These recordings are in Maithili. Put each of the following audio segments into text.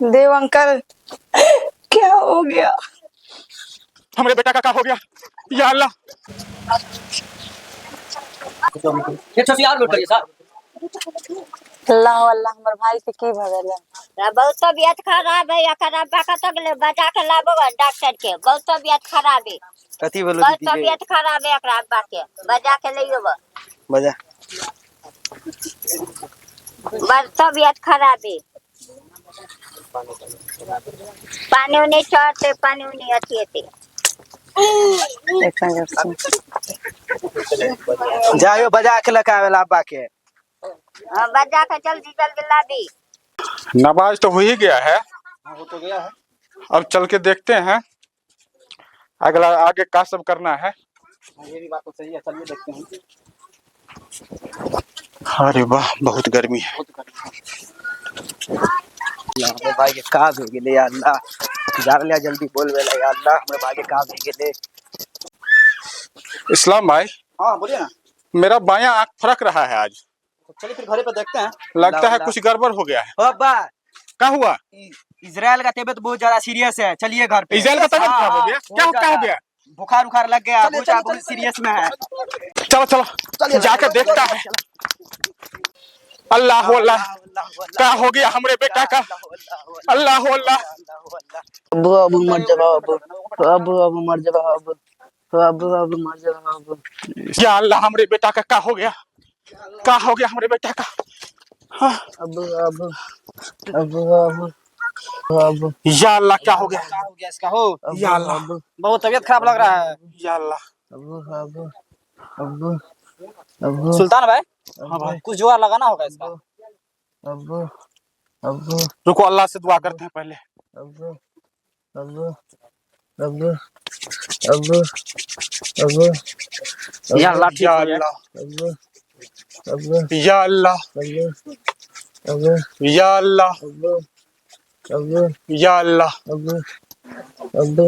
देव अंकल, क्या हो गया? हमारे बेटा का क्या हो गया? या अल्लाह। 180 और नोट करिए सर। अल्लाह अल्लाह, हमर भाई के की भऽ गेलै? बहुत तबियत खराब है, एकर अब्बा कतऽ गेलै? बजा के लाबो डॉक्टर के, बहुत तबियत खराब है। कथी भेलो बहुत दीदी के? तबियत खराब है एकरा अब्बा के, बजा के लइयो। बजा। बड़ तबियत खराब है, पानी उनी चढ़ते, पानी उनी अथी हेतै। जायो बजा के लऽ के आवेला अब्बा के। हाँ, बजा के जल्दी जल्दी लाबी। नमाज तो हो ही गया है। हाँ, हो तो गया है। अब चल के देखते हैं अगला आगे का सब करना है। हाँ, ये भी बात तो सही है, चलिए देखते हैं। अरे वाह, बहुत गर्मी है। बहुत गर्मी है। हमरे भाई के का भे गेलै या अल्लाह, जा रहलै जल्दी बोलबे ला, या अल्लाह हमरे भाई के का भे गेलै। इस्लाम भाई। हाँ बोलिए ना। मेरा बायां आंख फड़क रहा है आज। तो चलिए फिर घरे पे देखते हैं। लगता है अल्लाह। कुछ गड़बड़ हो गया है। ओ अब्बा। क्या हुआ? इजराइल का तबीयत बहुत ज्यादा सीरियस है, चलिए घर पे। इजराइल का तबीयत हाँ, खराब हो हाँ, गया? बहुत क्या क्या हो ज्यादा। गया? बुखार उखार लग गया। चलिए, बहुत चलिए, बहुत चलिए, सीरियस में है। चलो चलो, जाके देखता है। अल्लाह अल्लाह, क्या हो गया हमरे बेटा का? अल्लाह अल्लाह। अब्बू अब्बू मर जबा अब्बू, अब्बू अब्बू मर जबा अब्बू, अब्बू अब्बू मर जबा अब्बू। या अल्लाह, हमरे बेटा का क्या हो गया? क्या हो गया हमरे बेटा का? हाँ। अब्बू अब्बू अब्बू अब्बू अब्बू। या अल्लाह, क्या हो गया? क्या हो गया इसका हो? या अल्लाह। बहुत तबीयत खराब लग रहा है। या अल्लाह। अब्बू अब्बू अब्बू अब्बू। सुल्तान भाई। हाँ भाई। कुछ जुगाड़ लगाना होगा इसका। अब्बू अब्बू। रुको, अल्लाह से दुआ करते हैं पहले। अब्बू अब्बू अब्बू अब्बू अब्बू। या अल्लाह, ठीक या हो जाए। अल्लाह। अब्बू अब्बू। या अल्लाह। अब्बू अब्बू। या अल्लाह। अब्बू अब्बू। या अल्लाह। अब्बू अब्बू।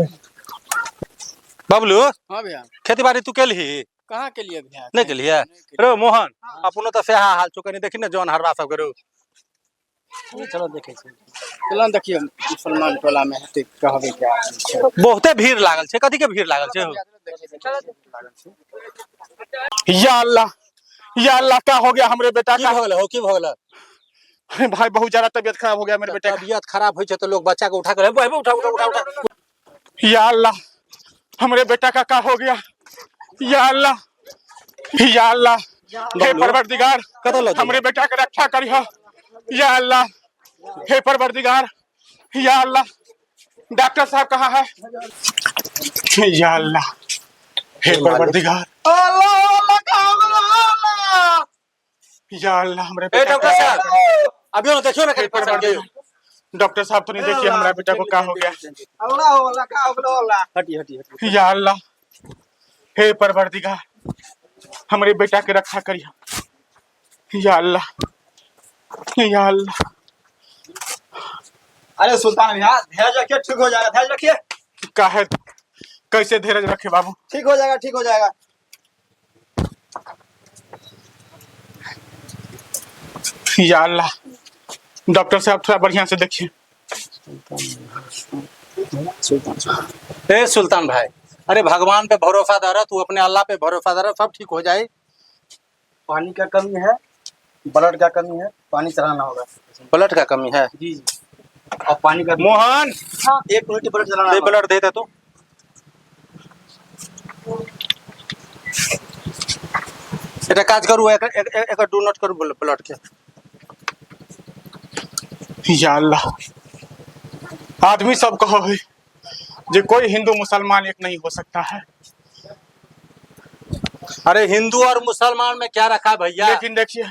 बबलू। हाँ भैया। खेती बाड़ी तू केलही? कहाँ के लिए भैया? नहि केलियै रो मोहन? अपनो तऽ सएह हाल छौ, कनि देखी ने जौन हरबा सब करू। चलो देखे छी, चलो देखियो मुसलमान टोला में हेतै, कहबै क्या आदमी छै। बहुते भीड़ लागल छै, कथी के भीड़ लागल छै हौ? या अल्लाह, या अल्लाह, क्या हो गया हमरे बेटा की का? भऽ गेलै हौ, की भऽ गेलै? अरे भाई, बहुत ज्यादा तबीयत खराब हो गया मेरे बेटे का। तबियत खराब होइ छै तऽ लोग बच्चा के उठा के हेबो हेबो, उठा उठा उठा उठा। या अल्लाह, हमरे बेटा का क्या हो गया? या अल्लाह, या अल्लाह, हे परवरदिगार, कतऽ लऽ जेबै? हमरे बेटा के रक्षा करिह या अल्लाह। हे परवरदिगार, या अल्लाह। डॉक्टर साहब कहाँ है? या अल्लाह, हे परवरदिगार, या अल्लाह, हमरे ए बेटा डॉक्टर साहब, अभियो ने देखियो ने हे कनि पेशेंट के। परवरदिगार। डॉक्टर साहब तो नहीं, देखिए हमारा बेटा को क्या हो गया। अल्लाह हो अल्लाह, का हो गेलो अल्लाह? हटी हटी हटी। या अल्लाह, हे परवरदिगार, हमरे बेटा के रक्षा करिह या अल्लाह, या अल्लाह। अरे सुल्तान भैया, धैर्य रखिए, ठीक हो जाएगा, धैर्य रखिए। का है, कैसे धीरज रखे बाबू? ठीक हो जाएगा, ठीक हो जाएगा। या अल्लाह। डॉक्टर साहब, थोड़ा बढ़िया से देखिए। ए सुल्तान भाई, अरे भगवान पे भरोसा धर, तू अपने अल्लाह पे भरोसा धर, सब ठीक हो जाए। पानी का कमी है, ब्लड का कमी है, पानी चढ़ाना होगा। ब्लड का कमी है? जी जी, और पानी का मोहन। हाँ, एक मिनट, ब्लड चढ़ाना दे होगा। ब्लड दे दे तू। एकटा काज करू, एकर एकर do not करू ब्लड के। या अल्लाह। आदमी सब कहो है जे कोई हिंदू मुसलमान एक नहीं हो सकता है। अरे हिंदू और मुसलमान में क्या रखा है भैया? लेकिन देखिए,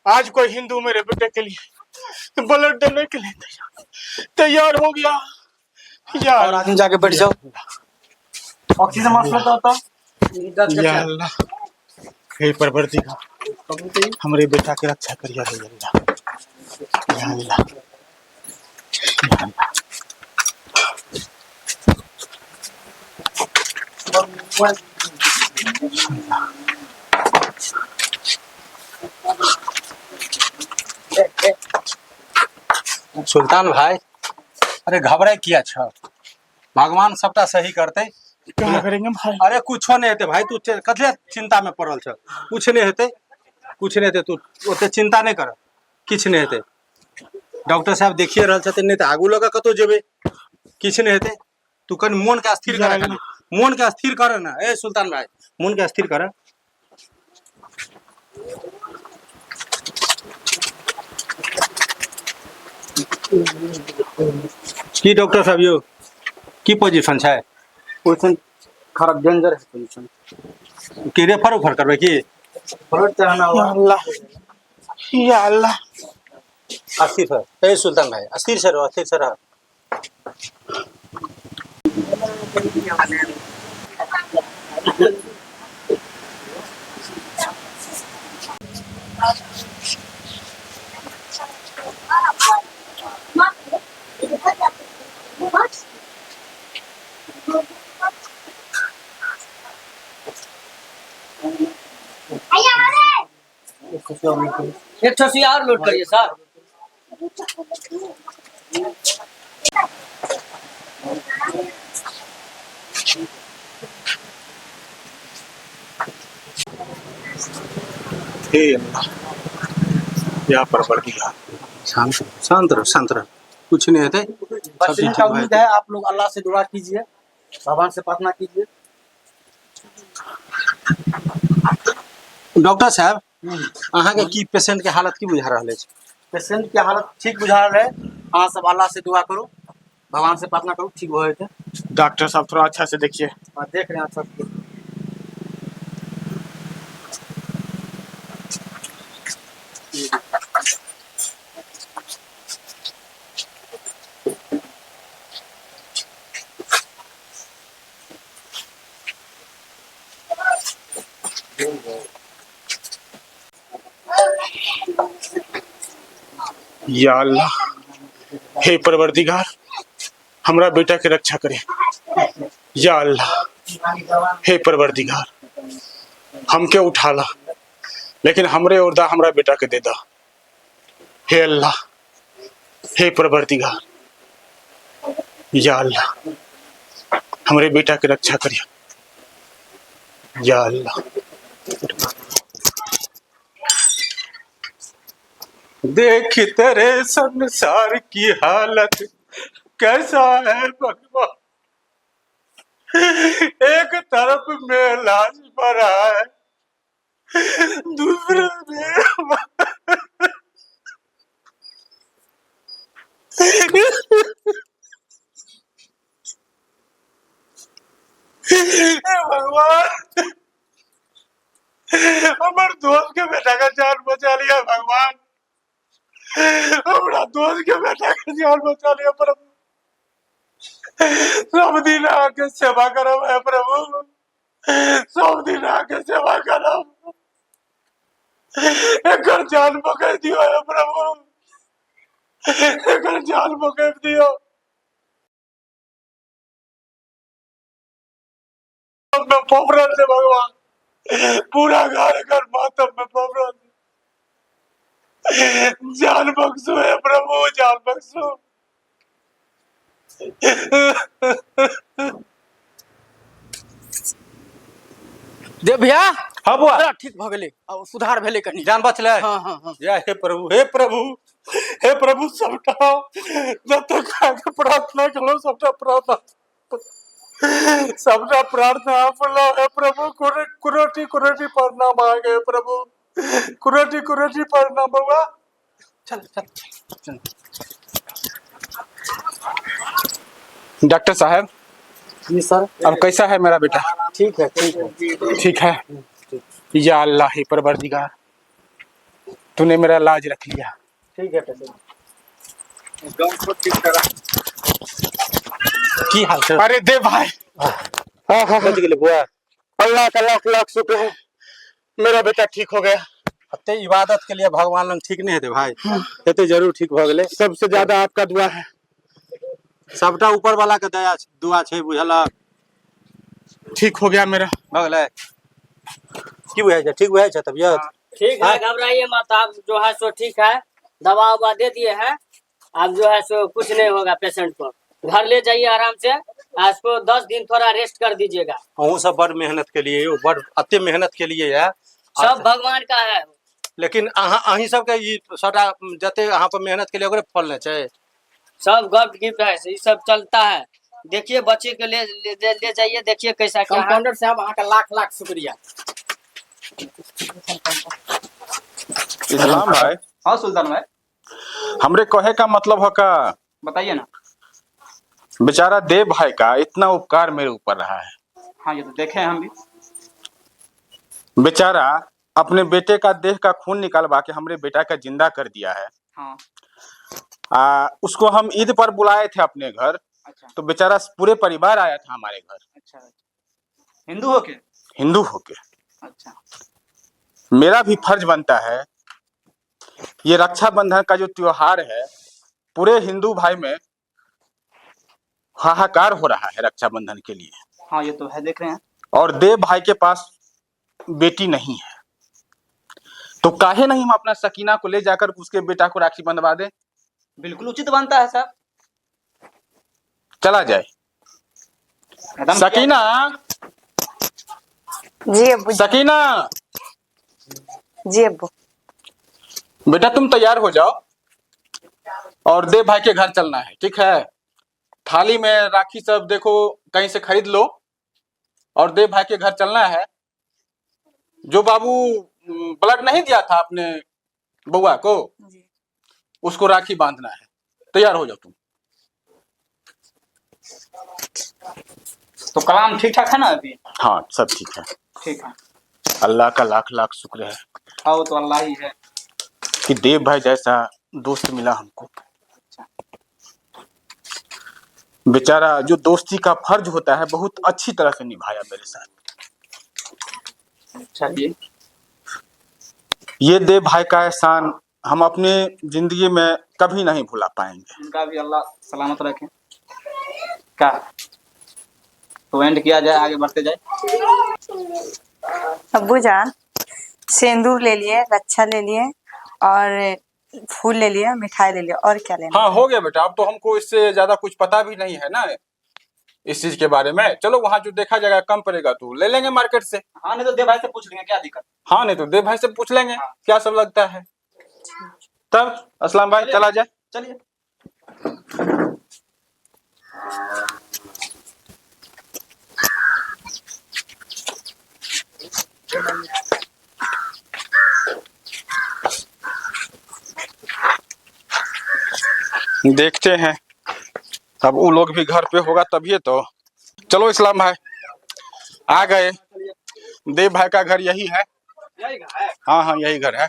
आज कोई हिंदू मेरे बेटे के लिए ब्लड देने के लिए तैयार तैयार हो गया। या और अल्लाह। आदमी जाके बैठ जाओ, ऑक्सीजन मास्क लगता होता। या अल्लाह, हे परवरदिगार, हमरे बेटा के रक्षा करिया हे अल्लाह, या अल्लाह, या अल्लाह। सुल्तान भाई, अरे घबराय किया छ? भगवान सबटा सही करते। क्या करेंगे भाई? अरे कुछो नहीं हेतै भाई, तू कथी चिंता में पड़ल छ? कुछ नहीं हेतै, कुछ नहीं हेतै, तू ओते चिंता नहीं कर, किछु नहीं हेतै। डॉक्टर साहब देखिए रहल छथिन, नहीं तऽ आगू लऽ कऽ कतहु जेबै। किछु नहीं हेतै, तू कनि मोन के स्थिर कर, खाली मोन के स्थिर कर ना। ए सुल्तान भाई, मोन के स्थिर कर। की डॉक्टर साहब यौ, की पोजीशन छै? पोजीशन खराब, डेंजर है पोजीशन। की रेफर उफर करबै की? ब्लड चढ़ाना या होगा। अल्लाह, या अल्लाह। अस्थिर सर, ए सुल्तान भाई, अस्थिर से रहो, अस्थिर से रहो। 180 और लोड करिए सर। हे अल्लाह, या परवरदिगार। शांत शांत रहो, शांत रहो, कुछ नहीं हेतै, सब बस चीज इन्हीं ठीक का भऽ उम्मीद जेतै। है, आप लोग अल्लाह से दुआ कीजिए, भगवान से प्रार्थना कीजिए। डॉक्टर साहब, अहाँके की पेशेंट के हालत की बुझा रहल अछि? पेशेंट के हालत ठीक बुझा रहा है। अहाँ सब अल्लाह से दुआ करू, भगवान से प्रार्थना करू, ठीक हो जेतै। डॉक्टर साहब थोड़ा अच्छा से देखिए। हाँ, देख रहे हैं सब। या अल्लाह, हे परवरदिगार, हमरा बेटा के रक्षा करे। या अल्लाह, हे परवरदिगार, हमके उठाला, लेकिन हमरे औरदा हमरा बेटा के दे दा। हे अल्लाह, हे परवरदिगार, या अल्लाह, हमरे बेटा के रक्षा करिया। या अल्लाह। देख तेरे संसार की हालत कैसा है भगवान, एक तरफ में लाश भरा है, दूसरे में हे भगवान, हमर दोस्त के बेटा का जान बचा लिया भगवान, हमरा दोस्त के बेटा के जान बचा लिया प्रभु। सब दिन आके सेवा करब है प्रभु, सब दिन आके सेवा करब, एकर जान पकड़ दियो है प्रभु, एकर जान पकड़ दियो। में पफरल से भगवान, पूरा घर एकर मातम में पफरल। जान बख्शो है प्रभु, जान बख्शो। दे भैया। हाँ बुआ। बड़ा ठीक भऽ गेलै, आब सुधार भेलै कनि। जान बचलै? हाँ हाँ हाँ। या हे प्रभु, हे प्रभु, हे प्रभु, सबटा जब तक आके प्रार्थना करो, सबटा प्रार्थना, सबटा प्रार्थना अपना हे प्रभु। कुरोटी कुरोटी प्रणाम आ गए प्रभु, कुरोटी कुरोटी प्रणाम बउआ। चल चल चल। डॉक्टर साहब। जी सर। अब कैसा है मेरा बेटा? ठीक है, ठीक है। ठीक है। या अल्लाह, हे परवरदिगार, तूने मेरा लाज रख लिया। ठीक है पेशेंट। की हाल छै? अरे दे भाई, बच गेलै बुआ। अल्लाह का लाख लाख शुक्र है, मेरा बेटा ठीक हो गया। एते इबादत के लिए भगवान लग ठीक नहीं हेतै भाई, हेतै जरूर, ठीक भऽ गेलै। सबसे ज्यादा आपका दुआ है। सबटा ऊपर वाला के दया छै, दुआ छै, बुझलक? ठीक हो गया मेरा। भऽ गेलै। की बुझाइ छै? ठीक बुझाइ छै तबियत? ठीक है, घबराइए मत, आप जो है सो ठीक है, दवा उवा दे दिए हैं। अब जो है सो कुछ नहीं होगा पेशेंट को, घर ले जाइए आराम से, आज को 10 दिन थोड़ा रेस्ट कर दीजिएगा। अहूँ सब बड़ मेहनत के लिए यौ, बड़ एते मेहनत के लिए है। सब भगवान का है। लेकिन अहाँ अहीं सबके ई सबटा जते अहाँ पर मेहनत के लिए ओकरे फल ने छै। सब गॉड गिफ्ट है, ये सब चलता है। देखिए बच्चे के ले ले, ले, ले जाइए, देखिए कैसा क्या है। कंपाउंडर साहब, अहाँके लाख लाख शुक्रिया। इस्लाम भाई। हाँ सुल्तान भाई। हमरे कहे का मतलब है का बताइए ना। बेचारा देव भाई का इतना उपकार मेरे ऊपर रहा है। हाँ, ये तो देखे हैं हम भी। बेचारा अपने बेटे का देह का खून निकालवा के हमरे बेटा का जिंदा कर दिया है। उसको हम ईद पर बुलाए थे अपने घर। तो बेचारा पूरे परिवार आया था हमारे घर। अच्छा अच्छा, हिंदू हो के? हिंदू होके। मेरा भी फर्ज बनता है, ये रक्षाबंधन का जो त्योहार है, पूरे हिंदू भाई में हाहाकार हो रहा है रक्षाबंधन के लिए। हाँ, ये तो है, देख रहे हैं। और देव भाई के पास बेटी नहीं है, तो काहे नहीं हम अपना सकीना को ले जाकर उसके बेटा को राखी बंधवा दे? बिल्कुल उचित बनता है साहब। चला जाए। एकदम। सकीना। जी अब्बू। सकीना। जी अब्बू। बेटा, तुम तैयार हो जाओ और देव भाई के घर चलना है, ठीक है? थाली में राखी सब देखो, कहीं से खरीद लो और देव भाई के घर चलना है। जो बाबू ब्लड नहीं दिया था अपने बउआ को, जी। उसको राखी बांधना है। तैयार हो जाओ तुम। तो कलाम ठीक ठाक है ना अभी? हाँ, सब ठीक है। ठीक है। अल्लाह का लाख लाख शुक्र है हाँ, वो तो अल्लाह ही है। कि देव भाई जैसा दोस्त मिला हमको। बेचारा जो दोस्ती का फर्ज होता है, बहुत अच्छी तरह से निभाया मेरे साथ। चलिए। ये देव भाई का एहसान हम अपने जिंदगी में कभी नहीं भुला पाएंगे। उनका भी अल्लाह सलामत रखे। क्या तो एंड किया जाए, आगे बढ़ते जाए। अब्बू जान, सिंदूर ले लिए, रक्षा ले लिए और फूल ले लिया, मिठाई ले लिया, और क्या लेना? हाँ, हो गया बेटा। अब तो हमको इससे ज्यादा कुछ पता भी नहीं है ना इस चीज के बारे में। चलो, वहां जो देखा जाएगा, कम पड़ेगा तो ले लेंगे मार्केट से। हाँ, नहीं तो देव भाई से पूछ लेंगे, क्या दिक्कत? हाँ, नहीं तो देव भाई से पूछ लेंगे क्या सब लगता है। तब असलाम भाई, चला जाए। चलिए। देखते हैं, अब वो लोग भी घर पे होगा तभी तो। चलो इस्लाम भाई, आ गए। देव भाई का घर यही है। यही घर है? हाँ, यही घर है।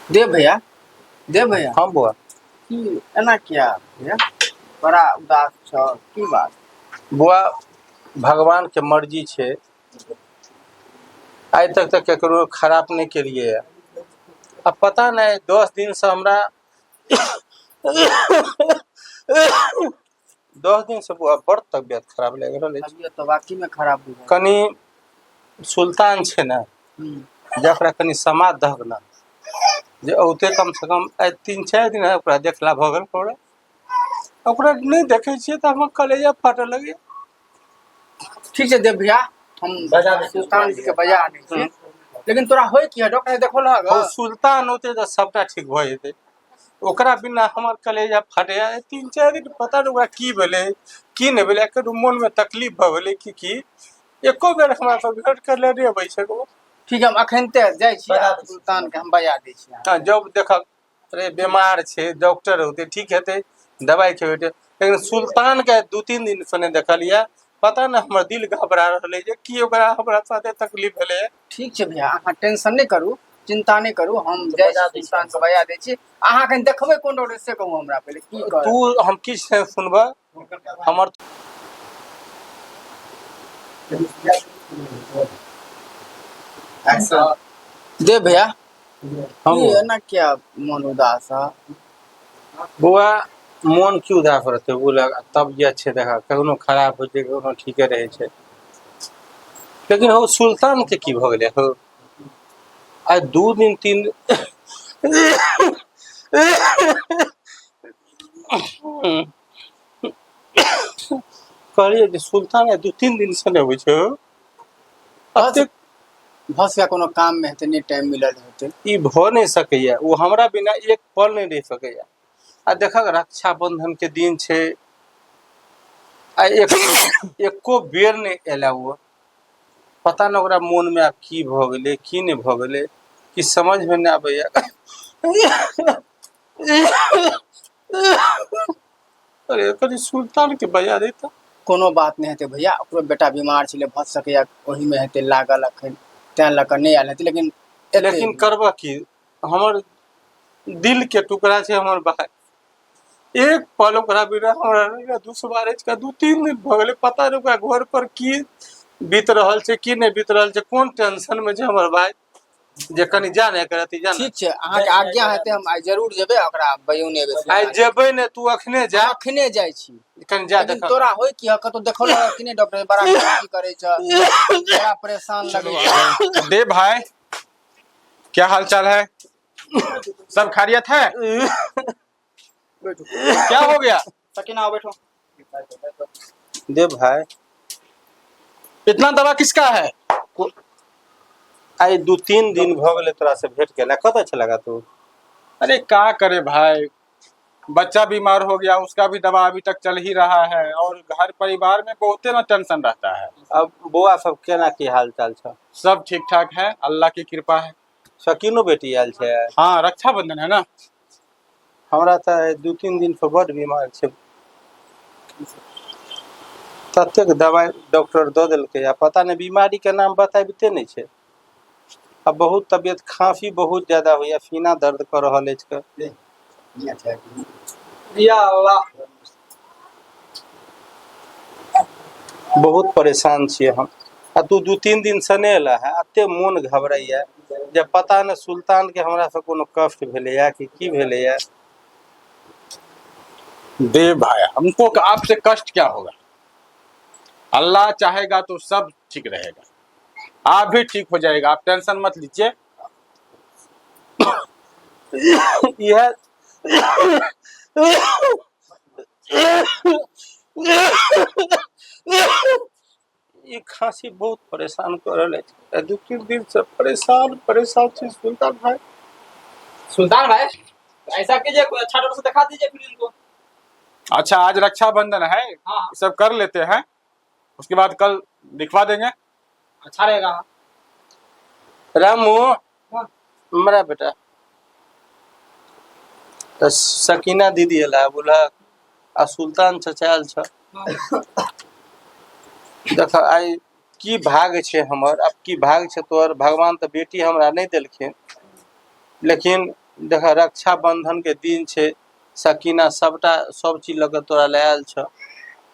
देव भैया, देव भैया। हाँ बौआ। की एना किया भैया, बड़ा उदास छ, की बात? बौआ, भगवान के मर्जी छै। आइ तक तऽ केकरो खराब नहि केलियै। आ पता नहि 10 दिन से हमरा, 10 दिन से बौआ बड़ तबियत खराब लागि रहल अछि। तबियत तो वाकई में खराब बुझाइ। कनि सुल्तान छै ने, जकरा कनि समाद दहक ने जे औते कम से कम। आइ 3-4 दिन ओकरा देखला भऽ गेल। ओकरा ओकरा नहि देखै छियै तऽ हमर कलेजा फाटऽ लगैया। ठीक छै देव भैया, हम बजा दै छियै। सुल्तान जी के बजा आनै छी। लेकिन तोरा होय की है? डॉक्टर से देखौलह? ओ सुल्तान होते तऽ सबटा ठीक भऽ जेतै। ओकरा बिना हमर कलेजा फटैया। 3-4 दिन पता नहि ओकरा की भेलै, की नहि भेलै। एकर मोनमे तकलीफ भऽ गेलै कि की एको बेर हमरा सब भेंट करले नहि अबै छै ओ। ठीक है, हम अखनते जाइ छी। बजा आ दै छी। सुल्तान के हम बजा दै छी। हँ, जब देखब, अरे बीमार छै, डॉक्टर होतै, ठीक हेतै, दवाइ खेबै। लेकिन सुल्तान के 2-3 दिन से नहि देखलियै। पता नहि हमर दिल घबरा रहल अइ जे की ओकरा हमरा साथे तकलीफ भेलै। ठीक छै भैया, अहाँ टेंशन नहि करू, चिंता नहि करू। हम जाइ छी, सुल्तान के बजा दै छी। अहाँ कनि देखबै कोन डॉक्टर से कहू हमरा पहिले की कर। तू हम किछु नहि सुनबह हमर। देव भैया, हम की एना किया मन उदास है? बौआ, मोन की उदास रहतै? बोलक तबियत छै, देखा, कखनो खराब होइ छै, कखनो ठीके रहै छै। लेकिन हौ, सुल्तान के की भऽ गेलै हौ? आइ 2 दिन 3 कहलियै जे सुल्तान आइ 2-3 दिन से नहि अबै छै हौ। एतेक भऽ सकैए कोनो काममे हेतै, नहि टाइम मिलल हेतै। ई भऽ नहि सकैया, ओ हमरा बिना एक पल नहि रहि सकैया। आ देखक, रक्षाबंधन के दिन छै, आ एक एको बेर नहि एला ओ। पता नहि ओकरा मोनमे आब की भऽ गेलै, की नहि भऽ गेलै, कि समझमे नहि आबैया। अरे, कनि सुल्तान के बजा देता। कोनो बात नहि हेतै भैया, ओकरो बेटा बीमार छलै, भऽ सकैए ओहीमे हेतै लागल अखन, तेँ लऽ कऽ नहि आयल हेतै, लेकिन एतै। लेकिन करबह की, हमर दिल के टुकड़ा छै हमर भाय। एक पल ओकरा बिना हमरा रहनाइ दुश्वार अछि। 2-3 दिन भऽ गेलै, पता नहि ओकरा घर पर की बीत रहल छै, की नहि बीत रहल छै, कोन टेंशन मे छै हमर भाय, जे कनि जा ने करती, जा ने। ठीक छै, अहाँके आज्ञा हेतै, हम आइ जरूर जेबै, ओकरा बजौने एबै। आइ जेबै ने, तू अखने जा। हम अखने जाइ छी। कनि जा। लेकिन देख। तोरा होइ की कतौ देखल कि नहि डॉक्टर? बड़ा की करै छ, बड़ा परेशान लगै छ। दे भाई, क्या हाल चाल है? सब खैरियत है? क्या हो गया? सकीना, आओ बैठो। दे भाई। इतना दवा किसका है? आइ 2-3 दिन भऽ गेलै तोरा से भेंट केला। कतऽ छलगा तू? अरे, क्या करे भाई, बच्चा बीमार हो गया, उसका भी दवा अभी तक चल ही रहा है और घर परिवार में बहुते ना टेंशन रहता है। अब बौआ सब केना, की हाल चाल छ? सब ठीक ठाक है, अल्लाह की कृपा है। सकीनो बेटी आयल छै? हाँ, रक्षाबंधन है ना। हमरा तऽ 2-3 दिन से बड बीमार छै। ततेक दवाइ डॉक्टर दऽ देलकै आ पता नहि बीमारी के नाम बताबिते नहि छै। आ बहुत तबियत, खांसी बहुत ज्यादा होइया, सीना दर्द कऽ रहल अछि। या अल्लाह। बहुत परेशान छियै हम। आ तू 2-3 दिन से नहि एला है, एते मोन घबराइया जे पता नहि सुल्तान के हमरा से कोनो कष्ट भेलैया कि की भेलैया। दे भाई, हमको आपसे कष्ट क्या होगा? अल्लाह चाहेगा तो सब ठीक रहेगा, आप भी ठीक हो जाएगा, आप टेंशन मत लीजिए। इएह ई खांसी बहुत परेशान कऽ रहल अछि। 2-3 दिन से परेशान परेशान छी सुल्तान भाई। सुल्तान भाई, ऐसा कीजिए, कोई अच्छा डॉक्टर से दिखा दीजिए फिर इनको। अच्छा, आज रक्षाबंधन है। हाँ। सब कर लेते हैं, उसके बाद कल दिखवा देंगे। अच्छा रहेगा। रामू। हाँ। हमरा बेटा तऽ सकीना दीदी एला, बोला आ सुल्तान चचा आयल छ। देख, आइ की भाग छै हमर, आब की भाग छै तोहर। भगवान तऽ बेटी हमरा नहि देलखिन, लेकिन देख, रक्षाबंधन के दिन छै, सकीना सबटा सब चीज लऽ कऽ तोरा लए आयल छ।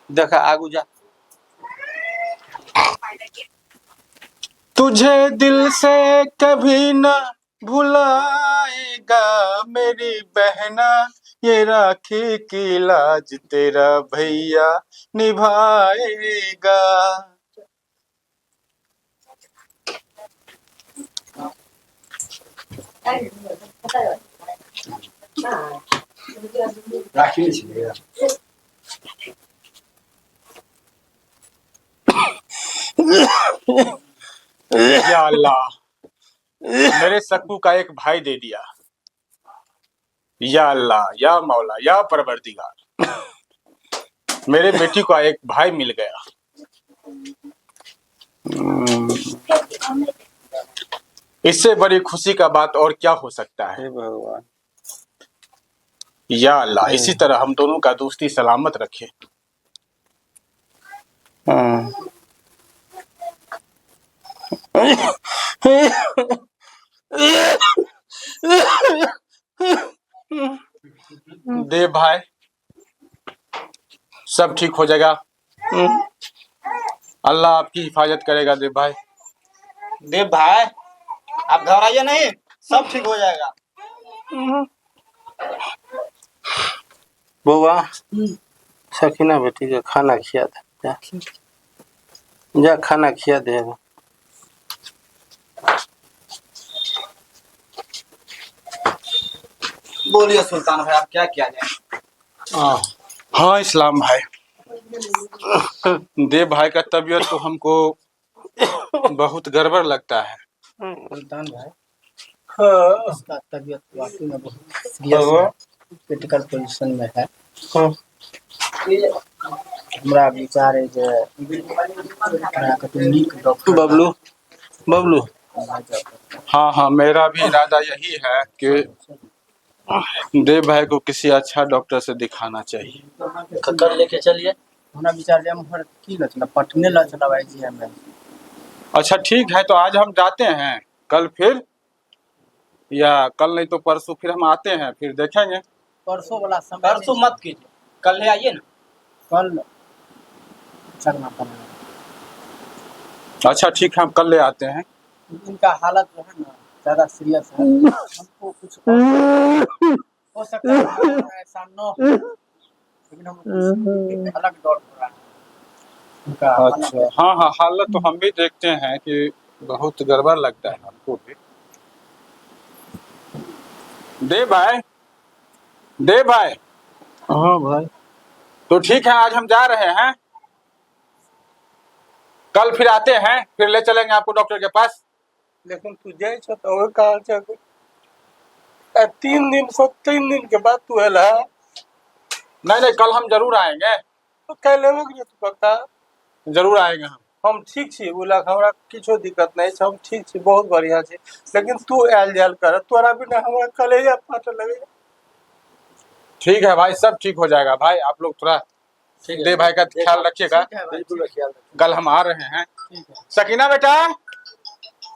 देख, आगू जा। तुझे दिल से कभी ना भुलाएगा मेरी बहना, ये राखी की लाज तेरा भैया निभाएगा। राखी नहि छलैया। या अल्लाह, मेरे सक्कू का एक भाई दे दिया। या अल्लाह, या मौला, या परवरदिगार, मेरे बेटी को एक भाई मिल गया। इससे बड़ी खुशी का बात और क्या हो सकता है? हे भगवान। या अल्लाह, इसी तरह हम दोनों का दोस्ती सलामत रखे। हाँ। दे भाई, सब ठीक हो जाएगा, अल्लाह आपकी हिफाजत करेगा देव भाई। देव भाई, आप घबराइए नहीं, सब ठीक हो जाएगा। बौआ, सकीना बेटी के खाना खिया दे, जा जा, खाना खिया दे। बोलिए सुल्तान भाई, अब क्या किया जाए? हाँ इस्लाम भाई, देव भाई का तबीयत तो हमको बहुत गड़बड़ लगता है। सुल्तान भाई, इसका तबीयत वाकई में बहुत सीरियस है, क्रिटिकल पोजीशन में है। हमरा विचार है जे एकरा कतौ नीक डॉक्टर बबलू, बबलू। हाँ हाँ, मेरा भी इरादा यही है कि देव भाई को किसी अच्छा डॉक्टर से दिखाना चाहिए। कल लेके चलिए। हमरा विचार जे एम्हर की लऽ चलब, पटने लऽ चलब आई में। अच्छा ठीक है, तो आज हम जाते हैं, कल फिर, या कल नहीं तो परसों फिर हम आते हैं, फिर देखेंगे। परसों वाला समय परसों मत कीजिए, कल ले आइए ना। कल चलना पड़ेगा। अच्छा ठीक है, हम कल ले आते हैं। इनका हालत जो है ना ज्यादा सीरियस है, हमको कुछ हो सकता है ऐसा न हो, लेकिन हमको कुछ अलग डर हो रहा है उनका हालत। अच्छा हाँ हाँ, हालत तो हम भी देखते हैं कि बहुत गड़बड़ लगता है हमको भी। दे भाई, दे भाई। हाँ भाई। तो ठीक है, आज हम जा रहे हैं, कल फिर आते हैं, फिर ले चलेंगे आपको डॉक्टर के पास। लेकिन तू जाइ छ तऽ ओहि कहल छ 3 दिन से 3 दिन के बाद तू एल है। नहीं नहीं, कल हम जरूर आएंगे। तो काल्हि एबो कि तू पक्का? जरूर आएंगे हम। हम ठीक छी, ओ लग हमरा किछो दिक्कत नहीं छै, हम ठीक छी, बहुत बढ़िया छी, लेकिन तू आयल जायल कर, तोरा बिना हमरा कलेजा फाटऽ लगैया। ठीक है भाई, सब ठीक हो जाएगा भाई, आप लोग थोड़ा दे भाई का ख्याल रखिएगा। बिल्कुल ख्याल। कल हम आ रहे हैं। सकीना बेटा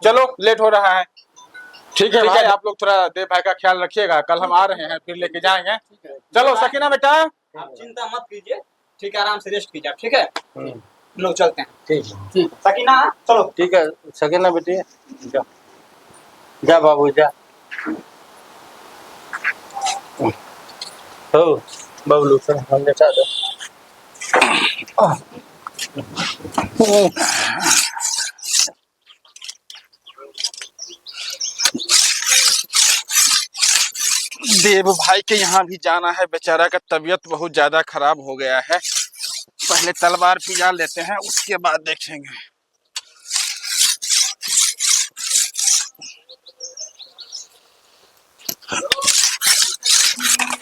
चलो, लेट हो रहा है। ठीक है भाई, आप लोग थोड़ा देव भाई का ख्याल रखिएगा, कल हम आ रहे हैं, फिर लेके जाएंगे। चलो सकीना बेटा, आप चिंता मत कीजिए, ठीक है, आराम से रेस्ट कीजिए आप, ठीक है? हम लोग चलते हैं। ठीक ठीक। सकीना चलो। ठीक है सकीना बेटी, जा जा बाबू जा। हो बबलू सर हम लेटा दो। देव भाई के यहाँ भी जाना है, बेचारा का तबीयत बहुत ज्यादा खराब हो गया है। पहले तलवार पिजा लेते हैं, उसके बाद देखेंगे।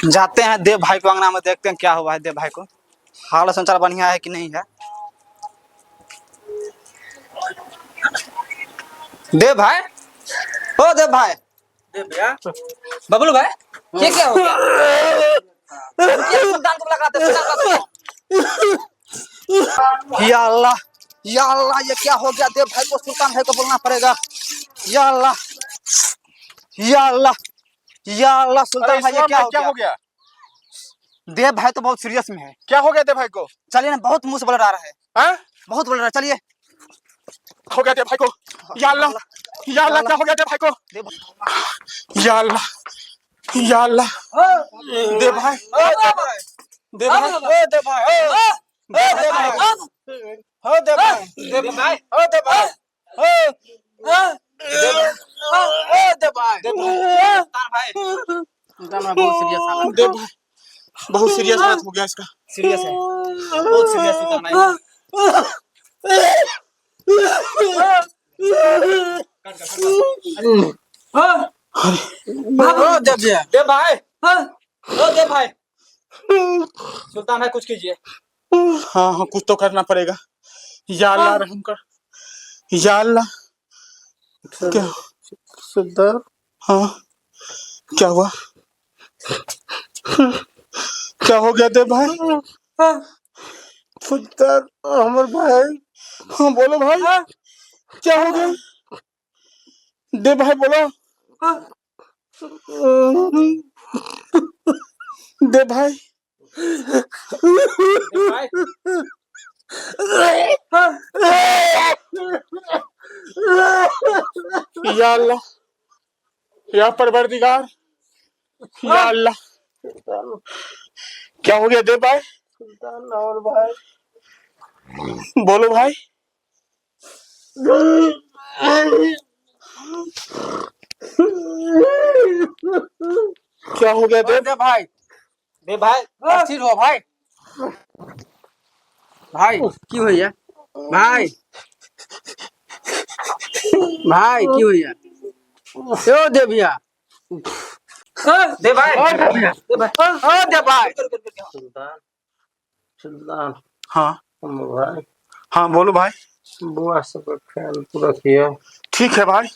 जाते हैं देव भाई को अंगना में, देखते हैं क्या हुआ है देव भाई को, हाल संचार बढ़िया है कि नहीं है। देव भाई, ओ देव भाई, देव भैया, बबलू भाई, ये क्या हो गया? ये सुल्तान को लगाते, सुल्तान को। या अल्लाह, या अल्लाह, ये क्या हो गया? देव भाई को, सुल्तान भाई को बोलना पड़ेगा। या अल्लाह, या अल्लाह, या अल्लाह, सुल्तान भाई ये इस्लाम क्या भाई, हो क्या गया? हो गया? देव भाई तो बहुत सीरियस में है। क्या हो गया देव भाई को? चलिए ना, बहुत मुंह से ब्लड आ रहा है। हाँ? बहुत ब्लड आ रहा है, चलिए। हो गया देव भाई को? या अल्लाह, या अल्लाह, क्या हो गया देव भाई को? देव या अल्लाह, या अल्लाह, देव भाई, देव भाई, ओ दे भाई, ओ दे भाई, ओ दे भाई, देव भाई, ओ दे भाई, ओ ओ दे भाई, सुल्तान भाई सुल्तान भाई बहुत सीरियस हालत है। देव भाई बहुत सीरियस बात हो गया इसका। सीरियस है, बहुत सीरियस सुल्तान भाई। ओ दे भैया। देव भाई, ओ देव भाई, सुल्तान भाई कुछ कीजिए। हाँ हाँ, कुछ तो करना पड़ेगा। या अल्लाह रहम कर, या अल्लाह। क्या सुल्तान, हाँ क्या हुआ? क्या हो गया देव भाई? सुल्तान हमर भाई। हाँ बोलो भाई, क्या हो गया देव भाई? बोलो देव भाई। देव भाई, या अल्लाह, या परवरदिगार, या अल्लाह, क्या हो गया देव भाई? सुल्तान और भाई, बोलो भाई। क्या क्या हो गया देव? दे भाई, दे भाई, स्थिर हो भाई। भाई की होइया भाई? भाई की होइया? यो दे भैया, दे भाई, ओ दे भैया, ओ दे भाई। सुल्तान, सुल्तान। हाँ भाई। हाँ बोलो भाई। बुआ सबका ख्याल तू रखिए। ठीक है भाई।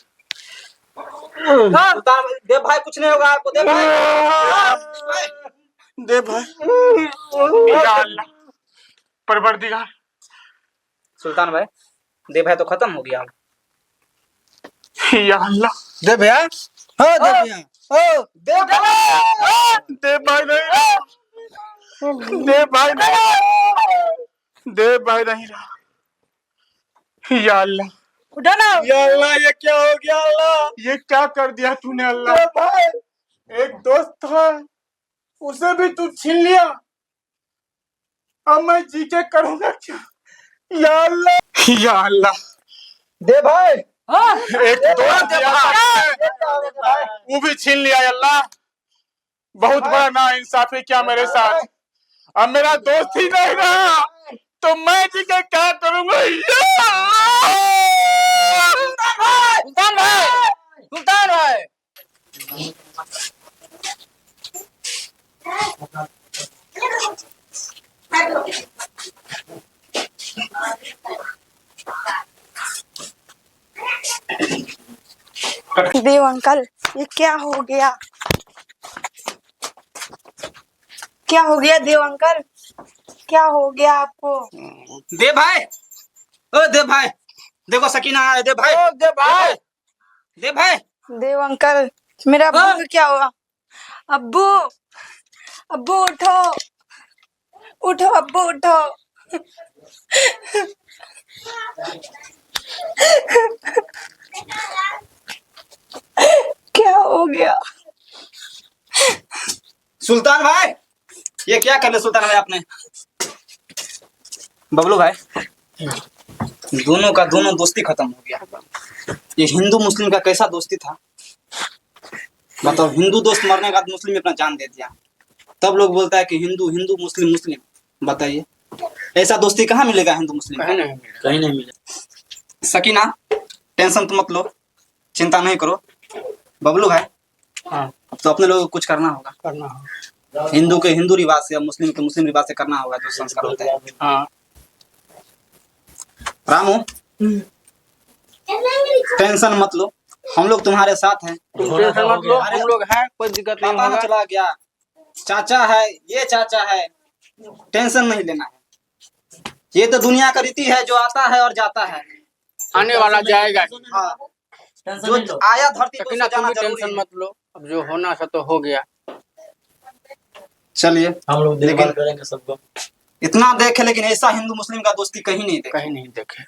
सुल्तान दे भाई, कुछ नहीं होगा आपको। दे भाई, दे भाई। या अल्लाह, परवरदिगार। सुल्तान भाई, दे भाई तो खत्म हो गया। या अल्लाह। दे भैया, ओ दे भैया, ओ दे भाई, दे भाई नहीं रहा, दे भाई नहीं, दे भाई नहीं रहा। या अल्लाह, उठो ना। या अल्लाह, ये क्या हो गया अल्लाह? ये क्या कर दिया तूने अल्लाह? भाई एक दोस्त था, उसे भी तू छीन लिया, अब मैं जी के करूंगा क्या? या अल्लाह, या अल्लाह। दे भाई, एक दोस्त दिया था, वो भी छीन लिया अल्लाह। बहुत बड़ा ना इंसाफी क्या मेरे साथ। अब मेरा दोस्त ही नहीं रहा तो मैं जी के क्या करूंगा? या अल्लाह! सुल्तान भाई, सुल्तान भाई। देव अंकल, ये क्या हो गया? क्या हो गया देव अंकल? क्या हो गया आपको? दे भाई, ओ दे भाई, देखो सकीना आया। दे भाई, ओ दे भाई, दे भाई। देव अंकल, मेरा अब्बू का क्या हुआ? अब्बू, अब्बू उठो, उठो अब्बू उठो। क्या हो गया? सुल्तान भाई, ये क्या कर लिया सुल्तान भाई आपने? बबलू भाई, दोनों का दोनों दोस्ती खत्म हो गया। ये हिंदू मुस्लिम का कैसा दोस्ती था बताओ? हिंदू दोस्त मरने के बाद मुस्लिम अपना जान दे दिया, तब लोग बोलता है कि हिंदू हिंदू मुस्लिम मुस्लिम। बताइए ऐसा दोस्ती कहाँ मिलेगा हिंदू मुस्लिम का? कहीं नहीं मिला। कहीं नहीं मिला। सकीना, टेंशन तो मत लो, चिंता नहीं करो। बबलू भाई, हाँ अब तो अपने लोगों को कुछ करना होगा। करना होगा। हिंदू के हिंदू रिवाज से और मुस्लिम के मुस्लिम रिवाज से करना होगा जो संस्कार होता है। हाँ रामू, टेंशन मत लो, हम लोग तुम्हारे साथ हैं। तुम टेंशन मत लो, हम लोग हैं, कोई दिक्कत नहीं पापा ना होगा। चला गया, चाचा है, ये चाचा है, टेंशन नहीं लेना है। ये तो दुनिया का रीति है, जो आता है और जाता है, आने वाला जाएगा। हाँ, जो आया धरती पे सकीना उसको तुम जाना भी जरूरी टेंशन है। मत लो, अब जो होना था तो हो गया। चलिए, हम लोग देखभाल लेकिन- करेंगे सबको। इतना देखे लेकिन ऐसा हिंदू मुस्लिम का दोस्ती कहीं नहीं देखे। कहीं नहीं देखे।